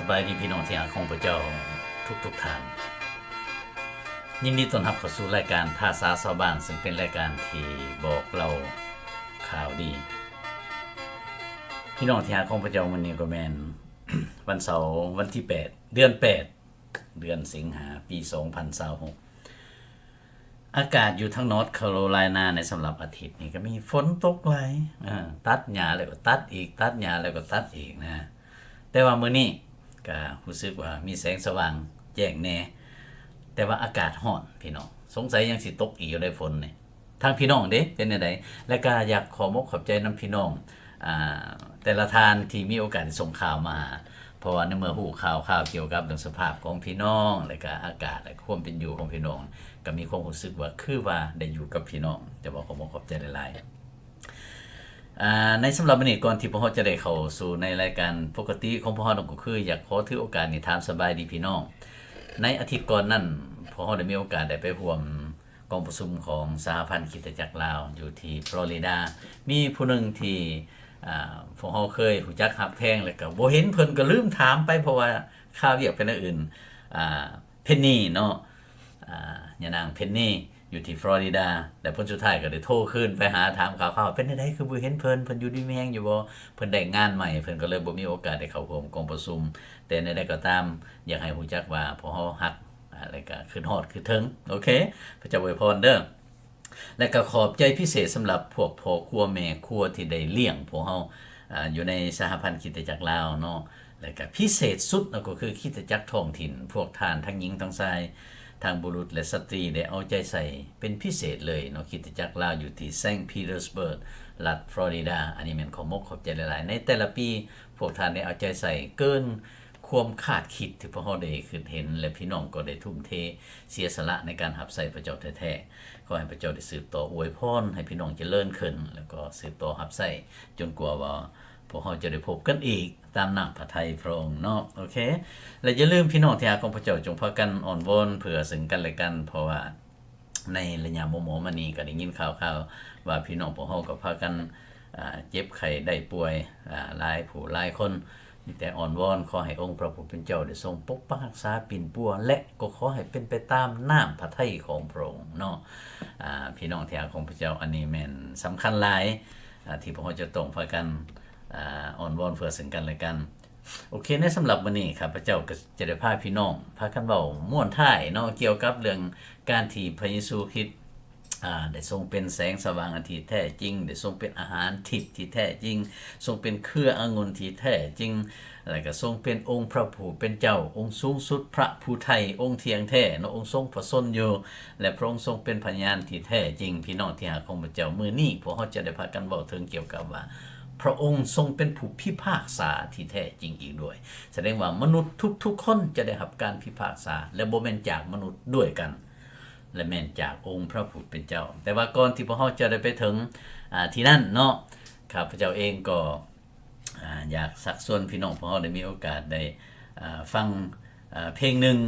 ສະບາຍດີພີ່ນ້ອງທີ່ຮັກຂອງພະເຈົ້າທຸກໆທ່ານ. ຍິນດີຕ້ອນຮັບເຂົ້າສູ່ລາຍການພາສາຊາວບ້ານ, ເຊິ່ງເປັນລາຍການທີ່ບອກເລົ່າຂ່າວດີ. ພີ່ນ້ອງທີ່ຮັກຂອງພະເຈົ້າ, ມື້ນີ້ກໍແມ່ນວັນເສົາ ວັນທີແປດ ເດືອນແປດ ເດືອນສິງຫາ ປີສອງພັນຊາວຫົກ. ອາກາດຢູ່ທາງ North Carolina ໃນສຳລັບອາທິດນີ້ກໍມີຝົນຕົກຫຼາຍ, ເອີ ຕັດຫຍ້າແລ້ວກໍຕັດອີກ, ຕັດຫຍ້າແລ້ວກໍຕັດອີກນະ. ແຕ່ວ່າມື້ນີ້ກໍຮູ້ສຶກວ່າມີແສງສະຫວ່າງແຈ້ງແດ່, ແຕ່ວ່າອາກາດຮ້ອນພີ່ນ້ອງ, ສົງໄສຍັງຊິຕົກອີກຢູ່ໃດ໋ຝົນນີ້. ທາງພີ່ນ້ອງເດ້ ເປັນແນວໃດ? ແລະກະຢາກຂອບອົກຂອບໃຈນຳພີ່ນ້ອງ ອາ ແຕ່ລະທ່ານທີ່ມີໂອກາດໄດ້ສົ່ງຂ່າວມາຫາ, ເພາະວ່າໃນເມື່ອຮູ້ຂ່າວ ຂ່າວກ່ຽວກັບເລື່ອງສະພາບຂອງພີ່ນ້ອງ ແລະກະອາກາດ ແລະຄວາມເປັນຢູ່ຂອງພີ່ນ້ອງ ກໍມີຄວາມຮູ້ສຶກວ່າຄືວ່າໄດ້ຢູ່ກັບພີ່ນ້ອງ. ຈະບອກຂອບອົກຂອບໃຈຫຼາຍໆ. ອາ ໃນສຳລັບມື້ນີ້ ກ່ອນທີ່ພວກເຮົາຈະໄດ້ເຂົ້າສູ່ໃນລາຍການປົກກະຕິຂອງພວກເຮົານັ້ນ ກໍຄືຢາກຂໍຖືໂອກາດນີ້ຖາມສະບາຍດີພີ່ນ້ອງ. ໃນອາທິດກ່ອນນັ້ນ ພວກເຮົາໄດ້ມີໂອກາດໄດ້ໄປຮ່ວມ ກອງປະຊຸມຂອງສະຫະພັນຄຣິສຕະຈັກລາວຢູ່ທີ່ຟລໍຣິດາ. ມີຜູ້ໜຶ່ງທີ່ ອາ ພວກເຮົາເຄີຍຮູ້ຈັກຮັກແພງ ແລ້ວກໍບໍ່ເຫັນເພິ່ນ ກໍລືມຖາມໄປ ເພາະວ່າຄາວຽກໄປແນວອື່ນ. ອາ ເພັນນີເນາະ, ອາ ຍານາງເພັນນີຢູ່ທີ່ຟລໍຣິດາ. ແລ້ວເພິ່ນສຸດທ້າຍກໍໄດ້ໂທຄືນໄປຫາ ຖາມຂ່າວໆ ເປັນແນວໃດຄືບໍ່ເຫັນເພິ່ນ, ເພິ່ນຢູ່ດີມີແຮງຢູ່ບໍ່, ເພິ່ນໄດ້ງານໃໝ່ ເພິ່ນກໍເລີຍບໍ່ມີໂອກາດໄດ້ເຂົ້າຮ່ວມກອງປະຊຸມ. ແຕ່ແນວໃດກໍຕາມ ຢາກໃຫ້ຮູ້ຈັກວ່າພວກເຮົາຮັກ ອາ ແລ້ວກໍຄຶດຮອດຄຶດເຖິງ. ໂອເຄ ພະເຈົ້າອວຍພອນເດີ. ແລະກໍຂອບໃຈພິເສດສຳລັບພວກພໍ່ຄົວແມ່ຄົວທີ່ໄດ້ລ້ຽງພວກເຮົາ ອາ ຢູ່ໃນສະຫະພັນຄຣິສຕະຈັກລາວເນາະ. ແລະກໍພິເສດສຸດເນາະ ກໍຄືຄຣິສຕະຈັກທ້ອງຖິ່ນ, ພວກທ່ານທັງຍິງທັງຊາຍ, ທັງບຸລຸດ ແລະ ສະຕຣີ ໄດ້ເອົາໃຈໃສ່ເປັນພິເສດເລີຍເນາະ. ຄຣິສຕະຈັກລາວຢູ່ທີ່ Saint Petersburg ລັດຟລໍຣິດາ. ອັນນີ້ແມ່ນຂອບອົກຂອບໃຈຫຼາຍໆ. ໃນແຕ່ລະປີ ພວກທ່ານໄດ້ເອົາໃຈໃສ່ເກີນ ຄວາມຄາດຄິດທີ່ພວກເຮົາໄດ້ຄິດເຫັນ ແລະ ພີ່ນ້ອງກໍໄດ້ທຸ່ມເທເສຍສະຫຼະໃນການຮັບໃຊ້ພະເຈົ້າແທ້ໆ. ຂໍໃຫ້ພະເຈົ້າໄດ້ສືບຕໍ່ອວຍພອນໃຫ້ພີ່ນ້ອງຈະເລີນຂຶ້ນ ແລ້ວກໍສືບຕໍ່ຮັບໃຊ້ຈົນກວ່າວ່າພວກເຮົາຈະໄດ້ພົບກັນອີກຕາມນ້ຳພະໄທພະອົງເນາະ. ໂອເຄ ແລະ ຢ່າລືມພີ່ນ້ອງທີ່ຮັກຂອງພະເຈົ້າ ຈົ່ງພາກັນອ້ອນວອນເພື່ອເຊິ່ງກັນແລະກັນ, ເພາະວ່າ ໃນໄລຍະມໍ່ໆມານີ້ ກໍໄດ້ຍິນຂ່າວໆວ່າພີ່ນ້ອງພວກເຮົາກໍພາກັນ ອາ ເຈັບໄຂ້ໄດ້ປ່ວຍ ອາ ຫຼາຍຜູ້ຫຼາຍຄົນ. ມີແຕ່ອ້ອນວອນຂໍໃຫ້ອົງພະຜູ້ເປັນເຈົ້າໄດ້ຊົງປົກປັກຮັກສາປິ່ນປົວ ແລະ ກໍຂໍໃຫ້ເປັນໄປຕາມນ້ຳພະໄທຂອງພະອົງເນາະ. ອາ ພີ່ນ້ອງທີ່ຮັກຂອງພະເຈົ້າ, ອັນນີ້ແມ່ນສຳຄັນຫຼາຍ ອາ ທີ່ພວກເຮົາຈະຕ້ອງພາກັນ ອາ ອ້ອນວອນເພື່ອເຊິ່ງກັນແລະກັນ. ໂອເຄ ໃນສຳລັບມື້ນີ້ ຂ້າພະເຈົ້າກໍຈະໄດ້ພາພີ່ນ້ອງພາກັນເວົ້າມ້ວນທ້າຍເນາະ ກ່ຽວກັບເລື່ອງການທີ່ພະເຢຊູຄຣິດ ອາ ໄດ້ຊົງເປັນແສງສະຫວ່າງອັນທີ່ແທ້ຈິງ, ໄດ້ຊົງເປັນອາຫານທິບທີ່ແທ້ຈິງ, ຊົງເປັນເຄືອອະງຸ່ນທີ່ແທ້ຈິງ, ແລະ ກໍຊົງເປັນອົງພະຜູ້ເປັນເຈົ້າ, ອົງສູງສຸດ, ພະຜູ້ໄຖ່, ອົງທ່ຽງແທ້ເນາະ, ອົງຊົງພະຊົນຢູ່ ແລະ ພະອົງຊົງເປັນພະຍານທີ່ແທ້ຈິງ. ພີ່ນ້ອງທີ່ຮັກຂອງພະເຈົ້າ, ມື້ນີ້ພວກເຮົາຈະໄດ້ພາກັນເວົ້າເຖິງກ່ຽວກັບວ່າ ພະອົງຊົງເປັນຜູ້ພິພາກສາທີ່ແທ້ຈິງອີກດ້ວຍ. ສະແດງວ່າມະນຸດທຸກໆຄົນຈະໄດ້ຮັບການພິພາກສາ ແລະ ບໍ່ແມ່ນຈາກມະນຸດດ້ວຍກັນ, ແລະ ແມ່ນຈາກອົງພະຜູ້ເປັນເຈົ້າ. ແຕ່ວ່າກ່ອນທີ່ພວກເຮົາຈະໄດ້ໄປເຖິງ ອາ ທີ່ນັ້ນເນາະ, ຂ້າພະເຈົ້າເອງກໍ ອາ ຢາກຊັກຊວນພີ່ນ້ອງພວກເຮົາໄດ້ມີໂອກາດໄດ້ ອາ ຟັງ ອາ ເພງໜຶ່ງ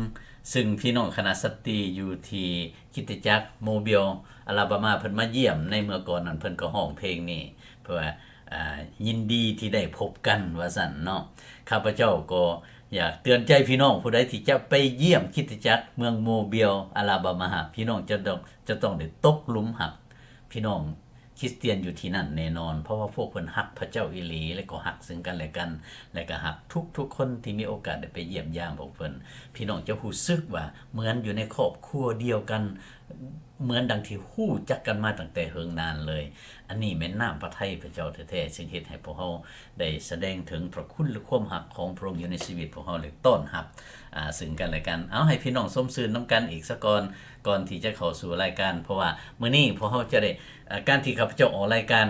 ຊຶ່ງພີ່ນ້ອງຄະນະສະຕຣີຢູ່ທີ່ຄຣິສຕະຈັກໂມບິວ ອາລາບາມາ ເພິ່ນມາຢ້ຽມໃນເມື່ອກ່ອນນັ້ນ ເພິ່ນກໍຮ້ອງເພງນີ້ ເພື່ອ ອາ ຍິນດີທີ່ໄດ້ພົບກັນວ່າຊັ້ນເນາະ. ຂ້າພະເຈົ້າກໍຢາກເຕືອນໃຈພີ່ນ້ອງຜູ້ໃດທີ່ຈະໄປຢ້ຽມຄຣິສຕະຈັກເມືອງໂມບິວ ອາລາບາມາ, ພີ່ນ້ອງຈະຕ້ອງ ຈະຕ້ອງໄດ້ຕົກຫຼຸມຮັກ ພີ່ນ້ອງຄຣິສຕຽນຢູ່ທີ່ນັ້ນແນ່ນອນ, ເພາະວ່າພວກເພິ່ນຮັກພະເຈົ້າອີ່ຫຼີ ແລະ ກໍຮັກເຊິ່ງກັນແລະກັນ ແລະ ກໍຮັກທຸກໆຄົນທີ່ມີໂອກາດໄດ້ໄປຢ້ຽມຢາມພວກເພິ່ນ. ພີ່ນ້ອງຈະຮູ້ສຶກວ່າເໝືອນຢູ່ໃນຄອບຄົວດຽວກັນ, ເໝືອນດັ່ງທີ່ຮູ້ຈັກກັນມາຕັ້ງແຕ່ເຫິງນານເລີຍ. ອັນນີ້ແມ່ນນ້ຳພະໄທພະເຈົ້າແທ້ໆ ຊຶ່ງເຮັດໃຫ້ພວກເຮົາໄດ້ສະແດງເຖິງພະຄຸນ ແລະ ຄວາມຮັກຂອງພະອົງຢູ່ໃນຊີວິດພວກເຮົາ ແລະ ຕ້ອນຮັບ ອາ ເຊິ່ງກັນແລະກັນ. ເອົາ ໃຫ້ພີ່ນ້ອງຊົມຊື່ນນຳກັນອີກສາກ່ອນ ກ່ອນທີ່ຈະເຂົ້າສູ່ລາຍການ, ເພາະວ່າມື້ນີ້ພວກເຮົາຈະໄດ້ ອາ ການທີ່ຂ້າພະເຈົ້າອອກລາຍການ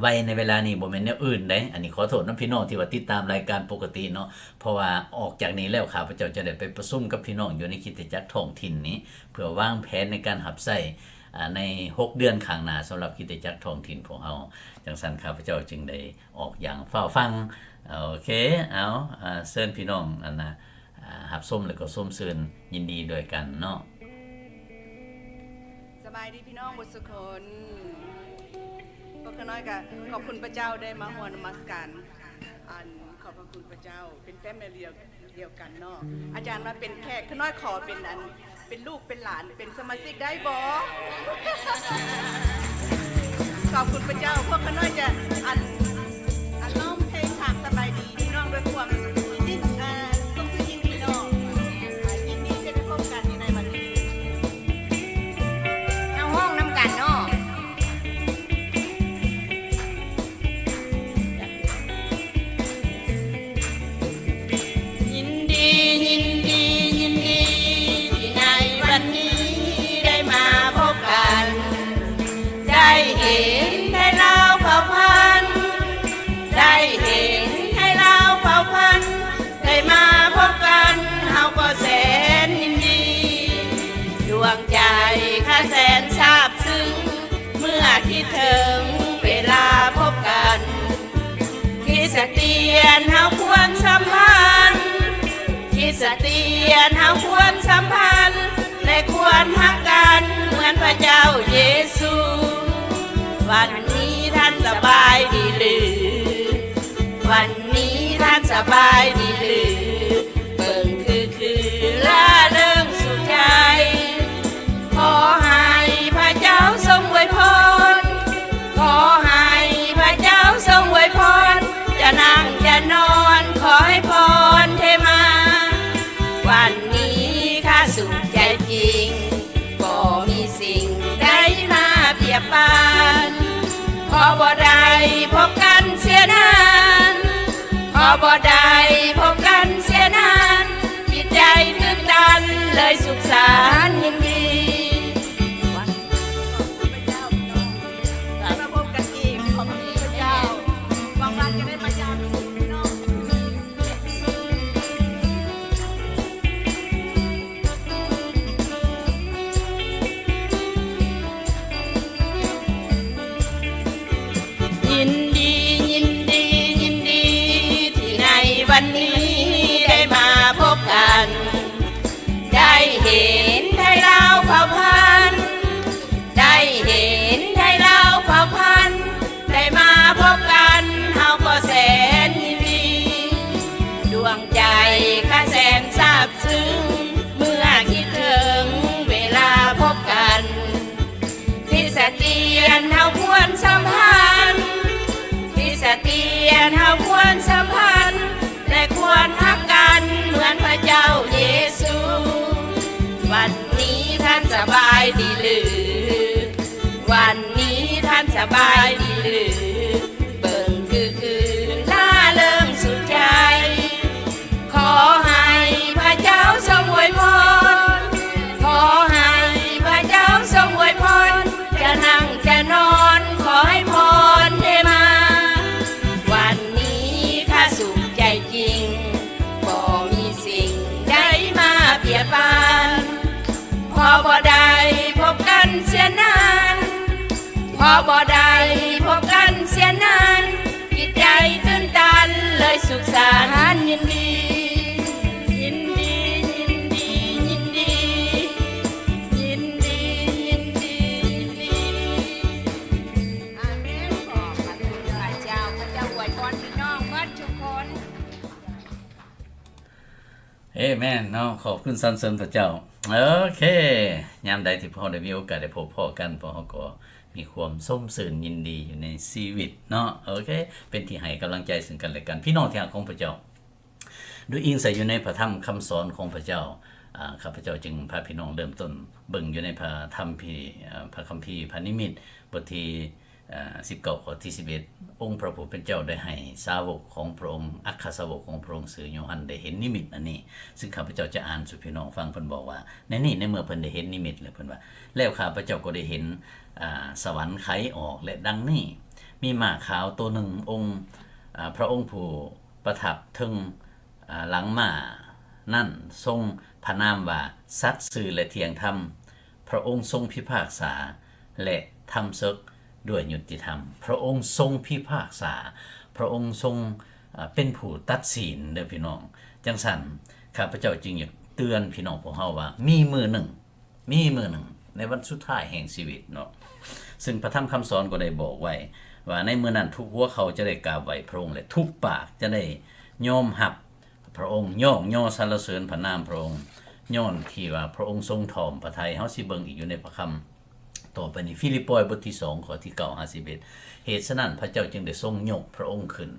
ໄວໃນເວລານີ້ບໍ່ແມ່ນແນວອື່ນໃດ໋. ອັນນີ້ຂໍໂທດນຳພີ່ນ້ອງທີ່ວ່າຕິດຕາມລາຍການປົກກະຕິເນາະ, ເພາະວ່າອອກຈາກນີ້ແລ້ວ ຂ້າພະເຈົ້າຈະໄດ້ໄປປະຊຸມກັບພີ່ນ້ອງຢູ່ໃນຄຣິສຕະຈັກທ້ອງຖິ່ນນີ້ ເພື່ອວາງແຜນໃນການຮັບໃຊ້ ອາ ໃນຫົກເດືອນຂ້າງໜ້າ ສຳລັບຄຣິສຕະຈັກທ້ອງຖິ່ນພວກເຮົາ. ຈັ່ງຊັ້ນ ຂ້າພະເຈົ້າຈຶ່ງໄດ້ ອອກຢ່າງຟ້າວຟັ່ງ. ໂອເຄ ເອົາ ອາ ເຊີນພີ່ນ້ອງ ອັນນະ ອາ ຮັບຊົມ ແລ້ວກໍຊົມຊື່ນຍິນດີດ້ວຍກັນເນາະ. ສະບາຍດີພີ່ນ້ອງໝົດສູ່ຄົນ. ໂອ ຂ້ານ້ອຍກໍຂອບຄຸນພະເຈົ້າໄດ້ມາຮ່ວມນະມັດສະການ ອັນ ຂອບພະຄຸນພະເຈົ້າ ເປັນແຟມິລີດຽວກັນເນາະ. ອາຈານມາເປັນແຂກ ຂ້ານ້ອຍຂໍເປັນອັນ ເປັນລູກເປັນຫຼານ ເປັນສະມາຊິກໄດ້ບໍ່? ຂອບຄຸນພະເຈົ້າ. ພວກຂ້ານ້ອຍຈະອັນ ອັນຮ້ອງເພງທາງສະບາຍດີພີ່ນ້ອງດ້ວຍຄວາມຍິນດີ ເອີ ຄວາມຍິນດີເນາະ. ເອີ ຍິນດີທີ່ໄດ້ພົບກັນຢູ່ໃນວັນນີ້ ເຮົາຮ້ອງນຳກັນເນາະ. ຍິນດີ ຍິນດີ ຍິນດີ ທີ່ໃນວັນນີ້ໄດ້ມາພົບກັນ ໄດ້ເຫັນໄທລາວເຜົ່າພັນ ໄດ້ເຫັນໄທລາວເຜົ່າພັນ ໄດ້ມາພົບກັນ ເຮົາກໍແສນຍິນດີ ດວງໃຈຂ້າແສນຊາບຊຶ້ງ ເມື່ອຄິດເຖິງເວລາພົບກັນ ຄຣິດສະຕຽນເຮົາຄວນສຳພັນ ຄຣິດສະຕຽນເຮົາຄວນສຳພັນ ແລະ ຄວນຮັກກັນເໝືອນພະເຈົ້າເຢຊູ. ວັນນີ້ທ່ານສະບາຍດີຫຼື? ວັນນີ້ທ່ານສະບາຍດີຫຼື? ເບິ່ງຄືຄືລ່າເລິງສຸກໃຈ ຂໍໃຫ້ພະເຈົ້າຊົງອວຍພອນ ຂໍໃຫ້ພະເຈົ້າຊົງອວຍພອນ ຈະນັ່ງຈະນອນ ຂໍໃຫ້ພອນເທມາ. ວັນນີ້ຂ້າສຸກໃຈຈິງ ບໍ່ມີສິ່ງໃດມາປຽບປານ ຂໍບໍ່ໄດ້ພົບກັນເສຍນານ ຂໍບໍ່ໄດ້ພົບກັນເສຍນານ ຈິດໃຈຕື່ນຕັນເລີຍສຸກສານຍິນດີ. ວັນນີ້ຂອບຄຸນພະເຈົ້າພີ່ນ້ອງ ໄດ້ມາພົບກັນອີກ ຂອບຄຸນພະເຈົ້າ ຫວັງວ່າຈະໄດ້ມາຢາມພີ່ນ້ອງ. ຍິນດີ ຍິນດີ ຍິນດີ ທີ່ໃນວັນນີ້ໄດ້ມາພົບກັນ ໄດ້ເຫັນໄທລາວເຜົ່າພັນ ໄດ້ເຫັນໄທລາວເຜົ່າພັນ ໄດ້ມາພົບກັນ ເຮົາກໍແສນຍິນດີ ດວງໃຈຂ້າແສນຊາບຊຶ້ງ ເມື່ອຄິດເຖິງເວລາພົບກັນ ຄຣິດສະຕຽນເຮົາຄວນສຳພັນ ຄຣິດສະຕຽນເຮົາຄວນສຳພັນ ແລະ ຄວນຮັກກັນເໝືອນພະເຈົ້າເຢຊູ. ວັນນີ້ທ່ານສະບາຍດີຫຼື? ວັນນີ້ທ່ານສະບາຍດີຫຼື? ເບິ່ງຄືຄືລ່າເລິງສຸດໃຈ ຂໍໃຫ້ພະເຈົ້າຊົງອວຍພອນ ຂໍໃຫ້ພະເຈົ້າຊົງອວຍພອນ ຈະນັ່ງຈະນອນ ຂໍໃຫ້ພອນເທມາ. ວັນນີ້ຂ້າສຸກໃຈຈິງ ບໍ່ມີສິ່ງໃດມາປຽບປານ ພໍບໍ່ໄດ້ພົບກັນເສຍນານ ພໍບໍ່ໄດ້ພົບກັນເສຍນານ ຈິດໃຈຕື່ນຕັນເລີຍສຸກສານຍິນດີ ຍິນດີ ຍິນດີ ຍິນດີ ຍິນດີ ຍິນດີ ຍິນດີ. ອາເມນ ຂອບພະຄຸນພະເຈົ້າ ພະເຈົ້າອວຍພອນພີ່ນ້ອງໝົດທຸກຄົນ. ເອແມນເນາະ ຂອບຄຸນສັນເສີນພະເຈົ້າ. ໂອເຄ ຍາມໃດທີ່ພວກເຮົາໄດ້ມີໂອກາດໄດ້ພົບພໍ້ກັນ ພວກເຮົາກໍມີຄວາມຊົມຊື່ນຍິນດີຢູ່ໃນຊີວິດເນາະ. ໂອເຄ ເປັນທີ່ໃຫ້ກຳລັງໃຈເຊິ່ງກັນແລະກັນ ພີ່ນ້ອງທີ່ຮັກຂອງພະເຈົ້າ. ໂດຍອີງໃສ່ຢູ່ໃນພະທຳຄຳສອນຂອງພະເຈົ້າ ອາ ຂ້າພະເຈົ້າຈຶ່ງພາພີ່ນ້ອງເລີ່ມຕົ້ນເບິ່ງຢູ່ໃນພະທຳພີ ອາ ພະຄຳພີພະນິມິດ ບົດທີ ອາ ສິບເກົ້າ ຂໍ້ທີສິບເອັດ ອົງພະຜູ້ເປັນເຈົ້າໄດ້ໃຫ້ສາວົກຂອງພະອົງ ອັກຄະສາວົກຂອງພະອົງຊື່ໂຢຮັນໄດ້ເຫັນນິມິດອັນນີ້ ຊຶ່ງຂ້າພະເຈົ້າຈະອ່ານສູ່ພີ່ນ້ອງຟັງ. ເພິ່ນບອກວ່າ ໃນນີ້ ໃນເມື່ອເພິ່ນໄດ້ເຫັນນິມິດແລ້ວ ເພິ່ນວ່າ ແລ້ວຂ້າພະເຈົ້າກໍໄດ້ເຫັນ ອາ ສະຫວັນໄຂອອກ ແລະ ດັ່ງນີ້ ມີມ້າຂາວໂຕໜຶ່ງອົງ ອາ ພະອົງຜູ້ປະທັບເທິງ ອາ ຫຼັງມ້ານັ້ນ ຊົງພະນາມວ່າ ສັດຊື່ ແລະ ທ່ຽງທຳ. ພະອົງຊົງພິພາກສາ ແລະ ທຳເສິກດ້ວຍຍຸຕິທຳ. ພະອົງຊົງພິພາກສາ, ພະອົງຊົງ ເປັນຜູ້ຕັດສິນເດີພີ່ນ້ອງ. ຈັ່ງຊັ້ນ ຂ້າພະເຈົ້າຈຶ່ງຢາກເຕືອນພີ່ນ້ອງພວກເຮົາວ່າ ມີມື້ໜຶ່ງ, ມີມື້ໜຶ່ງໃນວັນສຸດທ້າຍແຫ່ງຊີວິດເນາະ, ຊຶ່ງພະທຳຄຳສອນກໍໄດ້ບອກໄວ້ ວ່າໃນມື້ນັ້ນທຸກຫົວເຂົ່າຈະໄດ້ກາບໄຫວ້ພະອົງ ແລະ ທຸກປາກຈະໄດ້ຍອມຮັບພະອົງ, ຍ້ອງຍໍສັນລະເສີນພະນາມພະອົງ, ຍ້ອນທີ່ວ່າພະອົງຊົງຖ່ອມພະໄທ. ເຮົາຊິເບິ່ງອີກຢູ່ໃນພະຄຳຕໍ່ໄປນີ້, ຟີລິບປອຍບົດທີສອງ ຂໍ້ທີເກົ້າຫາສິບເອັດ. ເຫດສະນັ້ນ ພະເຈົ້າຈຶ່ງໄດ້ຊົງຍົກພະອົງຂຶ້ນ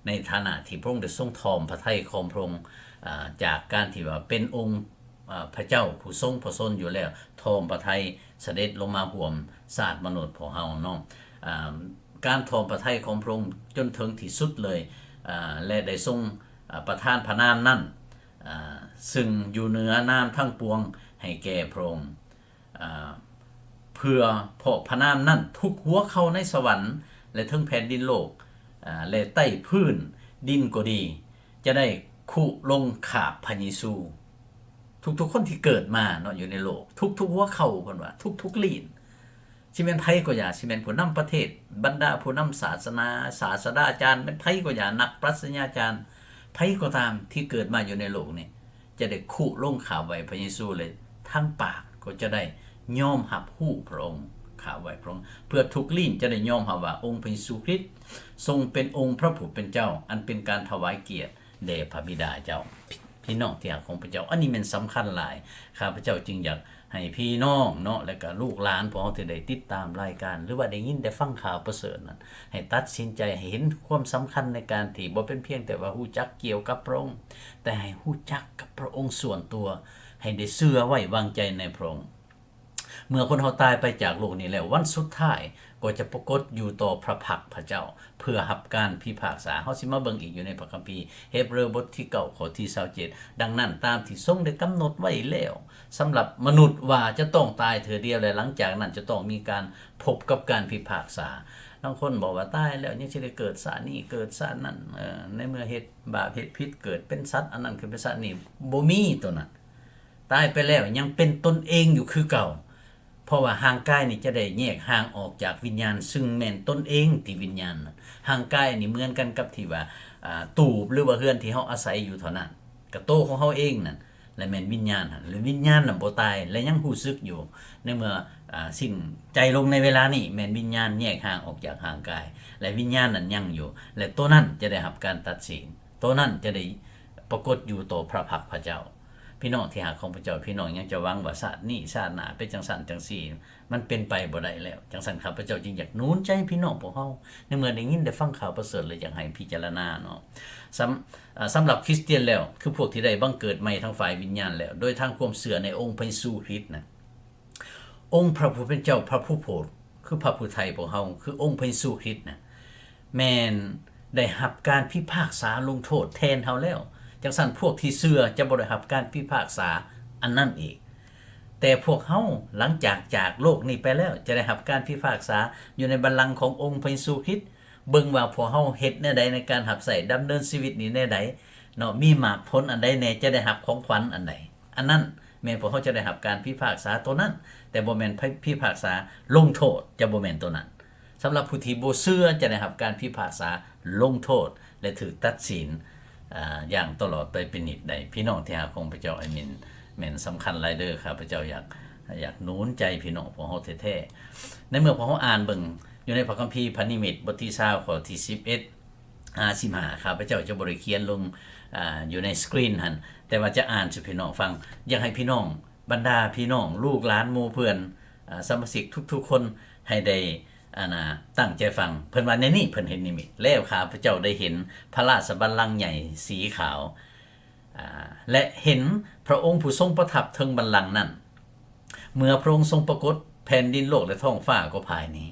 ໃນຖານະທີ່ພະອົງໄດ້ຊົງຖ່ອມພະໄທຂອງພະອົງ, ອາ, ຈາກການທີ່ວ່າເປັນອົງ ອາ ພະເຈົ້າຜູ້ຊົງພະຊົນຢູ່ແລ້ວ ຖ່ອມພະໄທສະເດັດລົງມາຮ່ວມຊາດມະນຸດພວກເຮົາເນາະ. ອາ ການຖ່ອມພະໄທຂອງພະອົງຈົນເຖິງທີ່ສຸດເລີຍ ອາ ແລະ ໄດ້ຊົງ ອາ ປະທານພະນາມນັ້ນ ອາ ຊຶ່ງຢູ່ເໜືອນາມທັງປວງໃຫ້ແກ່ພະອົງ ອາ ເພື່ອເພາະພະນາມນັ້ນ ທຸກຫົວເຂົ່າໃນສະຫວັນ ແລະ ເທິງແຜ່ນດິນໂລກ ອາ ແລະ ໃຕ້ພື້ນດິນກໍດີ ຈະໄດ້ຄຸລົງຂາບພະເຢຊູ. ທຸກໆຄົນທີ່ເກີດມາເນາະ ຢູ່ໃນໂລກ ທຸກໆຫົວເຂົ່າ ເພິ່ນວ່າ ທຸກໆລີ້ນ ຊິແມ່ນໃຜກໍຢ່າ, ຊິແມ່ນຜູ້ນຳປະເທດ, ບັນດາຜູ້ນຳສາສະໜາ, ສາສະດາຈານ, ແມ່ນໃຜກໍຢ່າ, ນັກປັດຊະຍາຈານ, ໃຜກໍຕາມທີ່ເກີດມາຢູ່ໃນໂລກນີ້ ຈະໄດ້ຄຸລົງຂາບໄຫວ້ພະເຢຊູ ແລະ ທາງປາກກໍຈະໄດ້ຍອມຮັບຮູ້ພະອົງ, ຂາບໄຫວ້ພະອົງ, ເພື່ອທຸກລີ້ນຈະໄດ້ຍອມຮັບວ່າອົງພະເຢຊູຄຣິດຊົງເປັນອົງພະຜູ້ເປັນເຈົ້າ, ອັນເປັນການຖວາຍກຽດ ແດ່ພະບິດາເຈົ້າ. ພີ່ນ້ອງທີ່ຮັກຂອງພະເຈົ້າ, ອັນນີ້ແມ່ນສຳຄັນຫຼາຍ. ຂ້າພະເຈົ້າຈຶ່ງຢາກໃຫ້ພີ່ນ້ອງເນາະ ແລະກະລູກຫຼານພວກເຮົາທີ່ໄດ້ຕິດຕາມລາຍການ ຫຼືວ່າໄດ້ຍິນໄດ້ຟັງຂ່າວປະເສີດນັ້ນ ໃຫ້ຕັດສິນໃຈ ໃຫ້ເຫັນຄວາມສຳຄັນໃນການທີ່ບໍ່ເປັນພຽງແຕ່ວ່າຮູ້ຈັກກ່ຽວກັບພະອົງ, ແຕ່ໃຫ້ຮູ້ຈັກກັບພະອົງສ່ວນຕົວ, ໃຫ້ໄດ້ເຊື່ອໄວ້ວາງໃຈໃນພະອົງ. ເມື່ອຄົນເຮົາຕາຍໄປຈາກໂລກນີ້ແລ້ວ, ວັນສຸດທ້າຍກໍຈະປາກົດຢູ່ຕໍ່ພະພັກພະເຈົ້າ ເພື່ອຮັບການພິພາກສາ. ເຮົາຊິມາເບິ່ງອີກຢູ່ໃນພະຄຳພີ ເຮັບເຣີ ບົດທີເກົ້າ ຂໍ້ທີຊາວເຈັດ, ດັ່ງນັ້ນ, ຕາມທີ່ຊົງໄດ້ກຳນົດໄວ້ແລ້ວສຳລັບມະນຸດວ່າຈະຕ້ອງຕາຍເທື່ອດຽວ ແລະ ຫຼັງຈາກນັ້ນຈະຕ້ອງມີການພົບກັບການພິພາກສາ. ລາງຄົນບອກວ່າຕາຍແລ້ວຍັງຊິໄດ້ເກີດຊາດນີ້ເກີດຊາດນັ້ນ, ເອີ ໃນເມື່ອເຮັດບາບເຮັດຜິດເກີດເປັນສັດອັນນັ້ນຂຶ້ນເປັນສັດນີ້, ບໍ່ມີໂຕນັ້ນ. ຕາຍໄປແລ້ວຍັງເປັນຕົນເອງຢູ່ຄືເກົ່າ, ເພາະວ່າຮ່າງກາຍນີ້ຈະໄດ້ແຍກຫ່າງອອກຈາກວິນຍານ, ຊຶ່ງແມ່ນຕົນເອງທີ່ວິນຍານ. ຮ່າງກາຍນີ້ເໝືອນກັນກັບທີ່ວ່າ ອາ ຕູບ ຫຼືວ່າເຮືອນທີ່ເຮົາອາໄສຢູ່ເທົ່ານັ້ນ, ກະໂຕຂອງເຮົາເອງນັ້ນແຫຼະແມ່ນວິນຍານຫັ້ນ, ແລະ ວິນຍານນັ້ນບໍ່ຕາຍ ແລະ ຍັງຮູ້ສຶກຢູ່. ໃນເມື່ອ ອາ ສິ້ນໃຈລົງໃນເວລານີ້ ແມ່ນວິນຍານແຍກຫ່າງອອກຈາກຮ່າງກາຍ ແລະ ວິນຍານນັ້ນຍັງຢູ່ ແລະ ໂຕນັ້ນຈະໄດ້ຮັບການຕັດສິນ, ໂຕນັ້ນຈະໄດ້ປາກົດຢູ່ຕໍ່ພະພັກພະເຈົ້າ. ພີ່ນ້ອງທີ່ຮັກຂອງພະເຈົ້າ, ພີ່ນ້ອງຍັງຈະຫວັງວ່າຊາດນີ້ຊາດໜ້າເປັນຈັ່ງຊັ້ນຈັ່ງຊີ້, ມັນເປັນໄປບໍ່ໄດ້ແລ້ວ. ຈັ່ງຊັ້ນ ຂ້າພະເຈົ້າຈຶ່ງຢາກໜູນໃຈພີ່ນ້ອງພວກເຮົາ ໃນເມື່ອໄດ້ຍິນໄດ້ຟັງຂ່າວປະເສີດ ແລະ ຢາກໃຫ້ພິຈາລະນາເນາະ. ສຳ ອາ ສຳລັບຄຣິສຕຽນແລ້ວ ຄືພວກທີ່ໄດ້ບັງເກີດໃໝ່ທາງຝ່າຍວິນຍານແລ້ວ ໂດຍທາງຄວາມເຊື່ອໃນອົງພະເຢຊູຄຣິດນະ, ອົງພະຜູ້ເປັນເຈົ້າ ພະຜູ້ໂຜດ ຄືພະຜູ້ໄຖ່ພວກເຮົາ ຄືອົງພະເຢຊູຄຣິດນະ ແມ່ນໄດ້ຮັບການພິພາກສາລົງໂທດແທນເຮົາແລ້ວ. ຈັ່ງຊັ້ນ ພວກທີ່ເຊື່ອຈະບໍ່ໄດ້ຮັບການພິພາກສາອັນນັ້ນອີກ. ແຕ່ພວກເຮົາ ຫຼັງຈາກຈາກໂລກນີ້ໄປແລ້ວ ຈະໄດ້ຮັບການພິພາກສາຢູ່ໃນບັນລັງຂອງອົງພະເຢຊູຄຣິດ. ເບິ່ງວ່າພວກເຮົາເຮັດແນວໃດໃນການຮັບໃຊ້, ດຳເນີນຊີວິດນີ້ແນວໃດເນາະ, ມີໝາກຜົນອັນໃດແດ່, ຈະໄດ້ຮັບຂອງຂວັນອັນໃດ. ອັນນັ້ນແມ່ນພວກເຮົາຈະໄດ້ຮັບການພິພາກສາໂຕນັ້ນ, ແຕ່ບໍ່ແມ່ນພິ ພິພາກສາລົງໂທດ, ຈະບໍ່ແມ່ນໂຕນັ້ນ. ສຳລັບຜູ້ທີ່ບໍ່ເຊື່ອຈະໄດ້ຮັບການພິພາກສາລົງໂທດ ແລະ ຖືກຕັດສິນ ອາ ຢ່າງຕະຫຼອດໄປເປັນນິດໄດ໋. ພີ່ນ້ອງທີ່ຮັກຂອງພະເຈົ້າ, ອັນນີ້ແມ່ນສຳຄັນຫຼາຍເດີ້. ຂ້າພະເຈົ້າຢາກ ຢາກໜູນໃຈພີ່ນ້ອງພວກເຮົາແທ້ໆ. ໃນເມື່ອພວກເຮົາອ່ານເບິ່ງຢູ່ໃນພະຄຳພີພະນິມິດ ບົດທີຊາວ ຂໍ້ທີສິບເອັດ ຫາສິບຫ້າ ຂ້າພະເຈົ້າຈະບໍ່ໄດ້ຂຽນລົງ ອາ ຢູ່ໃນສະກຣີນຫັ້ນ, ແຕ່ວ່າຈະອ່ານສູ່ພີ່ນ້ອງຟັງ. ຢາກໃຫ້ພີ່ນ້ອງ, ບັນດາພີ່ນ້ອງ, ລູກຫຼານ, ໝູ່ເພື່ອນ, ອາ ສະມາຊິກທຸກໆຄົນໃຫ້ໄດ້ ອັນນ່າ ຕັ້ງໃຈຟັງ. ເພິ່ນວ່າແນວນີ້, ເພິ່ນເຫັນນິມິດ. ແລ້ວຂ້າພະເຈົ້າໄດ້ເຫັນພະລາຊະບັນລັງໃຫຍ່ສີຂາວ, ອາ ແລະ ເຫັນພະອົງຜູ້ຊົງປະທັບເທິງບັນລັງນັ້ນ. ເມື່ອພະອົງຊົງປາກົດ, ແຜ່ນດິນໂລກ ແລະ ທ້ອງຟ້າກໍພາຍໜີ.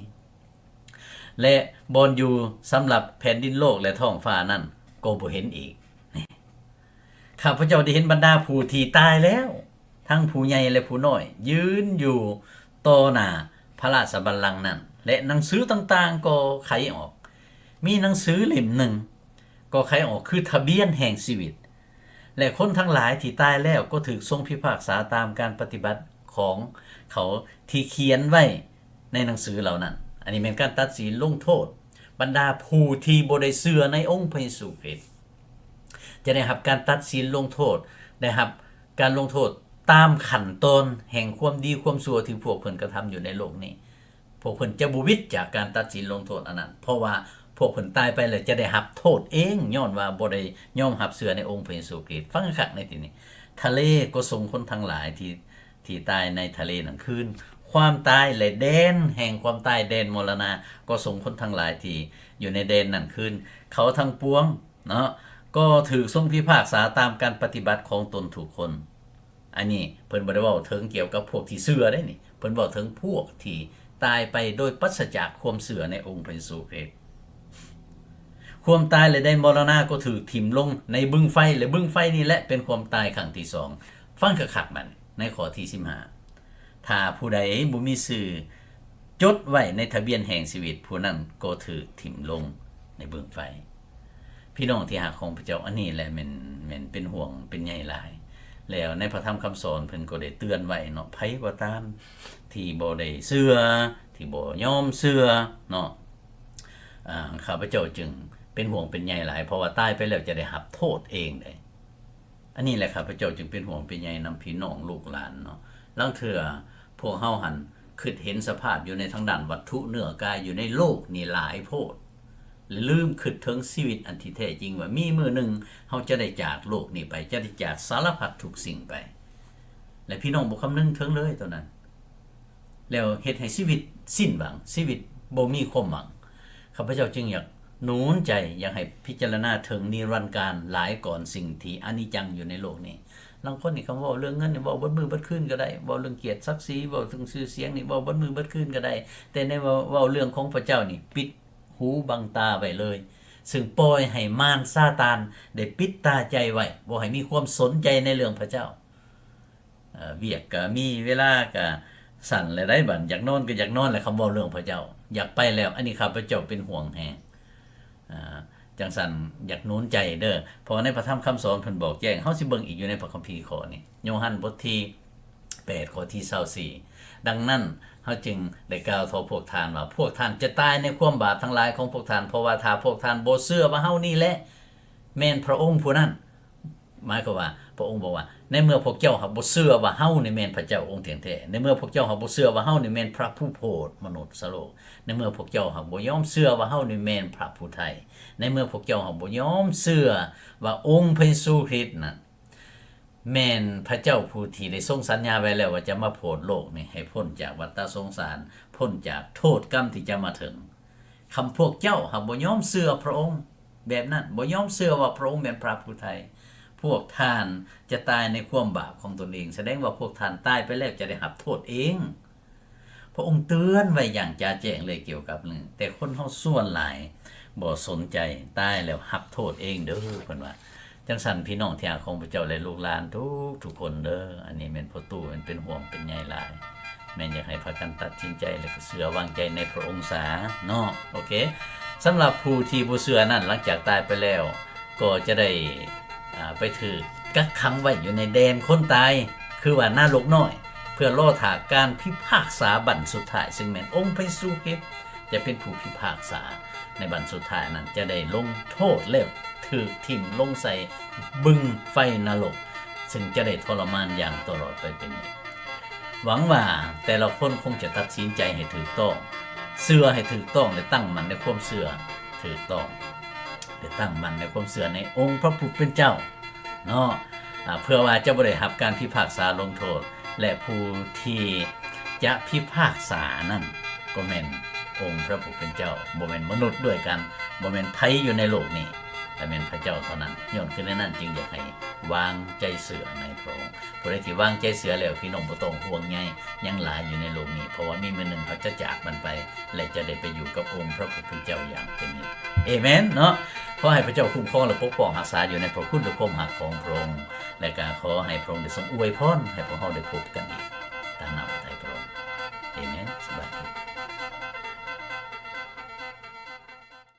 ແລະ ບ່ອນຢູ່ສຳລັບແຜ່ນດິນໂລກ ແລະ ທ້ອງຟ້ານັ້ນກໍບໍ່ເຫັນອີກ. ນີ້ ຂ້າພະເຈົ້າໄດ້ເຫັນບັນດາຜູ້ທີ່ຕາຍແລ້ວ, ທັງຜູ້ໃຫຍ່ ແລະ ຜູ້ນ້ອຍ, ຢືນຢູ່ຕໍ່ໜ້າພະລາຊະບັນລັງນັ້ນ, ແລະ ໜັງສືຕ່າງໆກໍໄຂອອກ. ມີໜັງສືເຫຼັ້ມໜຶ່ງກໍໄຂອອກ ຄືທະບຽນແຫ່ງຊີວິດ. ແລະ ຄົນທັງຫຼາຍທີ່ຕາຍແລ້ວກໍຖືກຊົງພິພາກສາຕາມການປະຕິບັດຂອງເຂົາທີ່ຂຽນໄວ້ໃນໜັງສືເຫຼົ່ານັ້ນ. ອັນນີ້ແມ່ນການຕັດສິນລົງໂທດບັນດາຜູ້ທີ່ບໍ່ໄດ້ເຊື່ອໃນອົງພະເຢຊູຄຣິດ. ຈະໄດ້ຮັບການຕັດສິນລົງໂທດ, ໄດ້ຮັບການລົງໂທດຕາມຂັ້ນຕອນແຫ່ງຄວາມດີຄວາມຊົ່ວທີ່ພວກເພິ່ນກະທຳຢູ່ໃນໂລກນີ້. ພ ວກເພິ່ນຈະບໍ່ຫວິດຈາກການຕັດສິນລົງໂທດອັນນັ້ນ ເພາະວ່າພວກເພິ່ນຕາຍໄປແລ້ວຈະໄດ້ຮັບໂທດເອງ ຍ້ອນວ່າບໍ່ໄດ້ຍອມຮັບເຊື່ອໃນອົງພະເຢຊູຄຣິດ. ຟັງຄັກໆໃນທີ່ນີ້, ທະເລກໍສົ່ງຄົນທັງຫຼາຍທີ່ ທີ່ຕາຍໃນທະເລນັ້ນຄືນ. ຄວາມຕາຍ ແລະ ແດນແຫ່ງຄວາມຕາຍ, ແດນມໍລະນະ ກໍສົ່ງຄົນທັງຫຼາຍທີ່ຢູ່ໃນແດນນັ້ນຄືນ. ເຂົາທັງປວງເນາະ ກໍຖືກຊົງພິພາກສາຕາມການປະຕິບັດຂອງຕົນທຸກຄົນ. ອັນນີ້ເພິ່ນບໍ່ໄດ້ເວົ້າເຖິງກ່ຽວກັບພວກທີ່ເຊື່ອເດ້ນີ້, ເພິ່ນເວົ້າເຖິງພວກທີ່ຕາຍໄປໂດຍປາສະຈາກຄວາມເຊື່ອໃນອົງພະເຢຊູຄຣິດ. ຄວາມຕາຍ ແລະ ແດນມໍລະນະກໍຖືກຖິ້ມລົງໃນບຶງໄຟ, ແລະ ບຶງໄຟນີ້ແຫຼະເປັນຄວາມຕາຍຄັ້ງທີສອງ. ຟັງຄັກໆບັດນີ້ ໃນຂໍ້ທີສິບຫ້າ ຖ້າຜູ້ໃດບໍ່ມີຊື່ຈົດໄວ້ໃນທະບຽນແຫ່ງຊີວິດ, ຜູ້ນັ້ນກໍຖືກຖິ້ມລົງໃນບຶງໄຟ. ພີ່ນ້ອງທີ່ຮັກຂອງພະເຈົ້າ, ອັນນີ້ແຫຼະແມ່ນ ແມ່ນເປັນຫ່ວງເປັນໃຍຫຼາຍ. ແລ້ວໃນພະທຳຄຳສອນເພິ່ນກໍໄດ້ເຕືອນໄວ້ເນາະ, ໃຜກໍຕາມທີ່ບໍ່ໄດ້ເຊື່ອ, ທີ່ບໍ່ຍອມເຊື່ອເນາະ, ອາ ຂ້າພະເຈົ້າຈຶ່ງເປັນຫ່ວງເປັນໃຍຫຼາຍ, ເພາະວ່າຕາຍໄປແລ້ວຈະໄດ້ຮັບໂທດເອງເດ້. ອັນນີ້ແຫຼະ ຂ້າພະເຈົ້າຈຶ່ງເປັນຫ່ວງເປັນໃຍນຳພີ່ນ້ອງລູກຫຼານເນາະ. ລາງເທື່ອພວກເຮົາຫັ້ນຄິດເຫັນສະພາບຢູ່ໃນທາງດ້ານວັດຖຸເນື້ອກາຍຢູ່ໃນໂລກນີ້ຫຼາຍໂພດ ແລະ ລືມຄິດເຖິງຊີວິດອັນທີ່ແທ້ຈິງວ່າມີມື້ໜຶ່ງເຮົາຈະໄດ້ຈາກໂລກນີ້ໄປ, ຈະໄດ້ຈາກສາລະພັດທຸກສິ່ງໄປ, ແລະ ພີ່ນ້ອງບໍ່ຄຳນຶງເຖິງເລີຍໂຕນັ້ນ. ແລ້ວເຮັດໃຫ້ຊີວິດສິ້ນຫວັງ, ຊີວິດບໍ່ມີຄວາມຫວັງ. ຂ້າພະເຈົ້າຈຶ່ງຢາກໜູນໃຈ, ຢາກໃຫ້ພິຈາລະນາເຖິງນິລັນການຫຼາຍກ່ອນສິ່ງທີ່ອະນິດຈັງຢູ່ໃນໂລກນີ້. ລາງຄົນນີ້ຄຳເວົ້າເລື່ອງເງິນນີ້ເວົ້າເບິດມື້ເບິດຄືນກໍໄດ້, ເວົ້າເລື່ອງກຽດສັກສີ, ເວົ້າເຖິງຊື່ສຽງນີ້ເວົ້າເບິດມື້ເບິດຄືນກໍໄດ້, ແຕ່ໃນເວົ້າ ເວົ້າເລື່ອງຂອງພະເຈົ້ານີ້ປິດຫູບັງຕາໄວ້ເລີຍ, ຊຶ່ງປ່ອຍໃຫ້ມານຊາຕານໄດ້ປິດຕາໃຈໄວ້, ບໍ່ໃຫ້ມີຄວາມສົນໃຈໃນເລື່ອງພະເຈົ້າ. ເອີ ວຽກກະມີ, ເວລາກະສັ້ນແລ້ວໃດ໋, ບັດຢາກນອນກໍຢາກນອນແລ້ວ ຄຳເວົ້າເລື່ອງພະເຈົ້າ. ຢາກໄປແລ້ວ, ອັນນີ້ຂ້າພະເຈົ້າເປັນຫ່ວງແຮງ. ອາ ຈັ່ງຊັ້ນຢາກໜູນໃຈເດີ, ເພາະວ່າໃນພະທຳຄຳສອນເພິ່ນບອກແຈ້ງ, ເຮົາຊິເບິ່ງອີກຢູ່ໃນພະຄຳພີຂໍ້ນີ້, ໂຍຮັນບົດທີແປດ ຂໍ້ທີຊາວສີ່. ດັ່ງນັ້ນ ເຮົາຈຶ່ງໄດ້ກ່າວຕໍ່ພວກທ່ານວ່າ, ພວກທ່ານຈະຕາຍໃນຄວາມບາບທັງຫຼາຍຂອງພວກທ່ານ, ເພາະວ່າຖ້າພວກທ່ານບໍ່ເຊື່ອວ່າເຮົານີ້ແຫຼະແມ່ນພະອົງຜູ້ນັ້ນ, ໝາຍຄວາມວ່າ ພະອົງບອກວ່າ ໃນເມື່ອພວກເຈົ້າຫາກບໍ່ເຊື່ອວ່າເຮົານີ້ແມ່ນພະເຈົ້າອົງທ່ຽງແທ້, ໃນເມື່ອພວກເຈົ້າຫາກບໍ່ເຊື່ອວ່າເຮົານີ້ແມ່ນພະຜູ້ໂຜດມະນຸດສະໂລກ, ໃນເມື່ອພວກເຈົ້າຫາກບໍ່ຍອມເຊື່ອວ່າເຮົານີ້ແມ່ນພະຜູ້ໄຖ່, ໃນເມື່ອພວກເຈົ້າຫາກບໍ່ຍອມເຊື່ອວ່າອົງພະເຢຊູຄຣິດນັ້ນແມ່ນພະເຈົ້າຜູ້ທີ່ໄດ້ຊົງສັນຍາໄວ້ແລ້ວວ່າຈະມາໂຜດໂລກນີ້ໃຫ້ພົ້ນຈາກວັດຕະສົງສານ, ພົ້ນຈາກໂທດກຳທີ່ຈະມາເຖິງ. ຄຳພວກເຈົ້າຫາກບໍ່ຍອມເຊື່ອພະອົງແບບນັ້ນ, ບໍ່ຍອມເຊື່ອວ່າພະອົງແມ່ນພະຜູ້ໄຖ່, ພວກທ່ານຈະຕາຍໃນຄວາມບາບຂອງຕົນເອງ, ສະແດງວ່າພວກທ່ານຕາຍໄປແລ້ວຈະໄດ້ຮັບໂທດເອງ. ພະອົງເຕືອນໄວ້ຢ່າງຈະແຈ້ງເລີຍກ່ຽວກັບເລື່ອງ, ແຕ່ຄົນເຮົາສ່ວນຫຼາຍບໍ່ສົນໃຈ, ຕາຍແລ້ວຮັບໂທດເອງເດີ ເພິ່ນວ່າ. ຈັ່ງຊັ້ນ ພີ່ນ້ອງທີ່ຮັກຂອງພະເຈົ້າ ແລະ ລູກຫຼານທຸກໆຄົນເດີ, ອັນນີ້ແມ່ນພໍ່ຕູ້ແມ່ນເປັນຫ່ວງເປັນໃຍຫຼາຍ, ແມ່ນຢາກໃຫ້ພາກັນຕັດສິນໃຈ ແລະ ກໍເຊື່ອວາງໃຈໃນພະອົງສາເນາະ. ໂອເຄ, ສຳລັບຜູ້ທີ່ບໍ່ເຊື່ອນັ້ນ ຫຼັງຈາກຕາຍໄປແລ້ວ ກໍຈະໄດ້ ອາ ໄປຖືກກັກຂັງໄວ້ຢູ່ໃນແດນຄົນຕາຍ ຄືວ່ານະລົກນ້ອຍ, ເພື່ອລໍຖ້າການພິພາກສາບັ້ນສຸດທ້າຍ ຊຶ່ງແມ່ນອົງພະເຢຊູຄຣິດ ຈະເປັນຜູ້ພິພາກສາໃນບັ້ນສຸດທ້າຍນັ້ນ, ຈະໄດ້ລົງໂທດແລ້ວຖືກຖິ້ມລົງໃສ່ບຶງໄຟນະລົກ, ຊຶ່ງຈະໄດ້ທໍລະມານຢ່າງຕະຫຼອດໄປເປັນນິດ. ຫວັງວ່າແຕ່ລະຄົນຄົງຈະຕັດສິນໃຈໃຫ້ຖືກຕ້ອງ, ເຊື່ອໃຫ້ຖືກຕ້ອງ ແລະ ຕັ້ງໝັ້ນໃນຄວາມເຊື່ອຖືກຕ້ອງ, ແລະ ຕັ້ງໝັ້ນໃນຄວາມເຊື່ອໃນອົງພະຜູ້ເປັນເຈົ້າເນາະ, ອາ ເພື່ອວ່າຈະບໍ່ໄດ້ຮັບການພິພາກສາລົງໂທດ. ແລະ ຜູ້ທີ່ຈະພິພາກສານັ້ນກໍແມ່ນອົງພະຜູ້ເປັນເຈົ້າ, ບໍ່ແມ່ນມະນຸດດ້ວຍກັນ, ບໍ່ແມ່ນໃຜຢູ່ໃນໂລກນີ້, ແຕ່ແມ່ນພະເຈົ້າເທົ່ານັ້ນ. ຍ້ອນຄືແນວນັ້ນຈຶ່ງຢາກໃຫ້ວາງໃຈເຊື່ອໃນພະອົງ. ຜູ້ໃດທີ່ວາງໃຈເຊື່ອແລ້ວ, ພີ່ນ້ອງບໍ່ຕ້ອງຫ່ວງໃຍຫຍັງຫຼາຍຢູ່ໃນໂລກນີ້, ເພາະວ່າມີມື້ໜຶ່ງເຮົາຈະຈາກມັນໄປ ແລະ ຈະໄດ້ໄປຢູ່ກັບອົງພະຜູ້ເປັນເຈົ້າຢ່າງເປັນນິດ. ເອເມນເນາະ. ຂໍໃຫ້ພະເຈົ້າຄຸ້ມຄອງ ແລະ ປົກປ້ອງຮັກສາຢູ່ໃນພະຄຸນ ແລະ ຄວາມຮັກຂອງພະອົງ, ແລະ ກໍຂໍໃຫ້ພະອົງໄດ້ຊົງອວຍພອນໃຫ້ພວກເຮົາໄດ້ພົບກັນອີກ.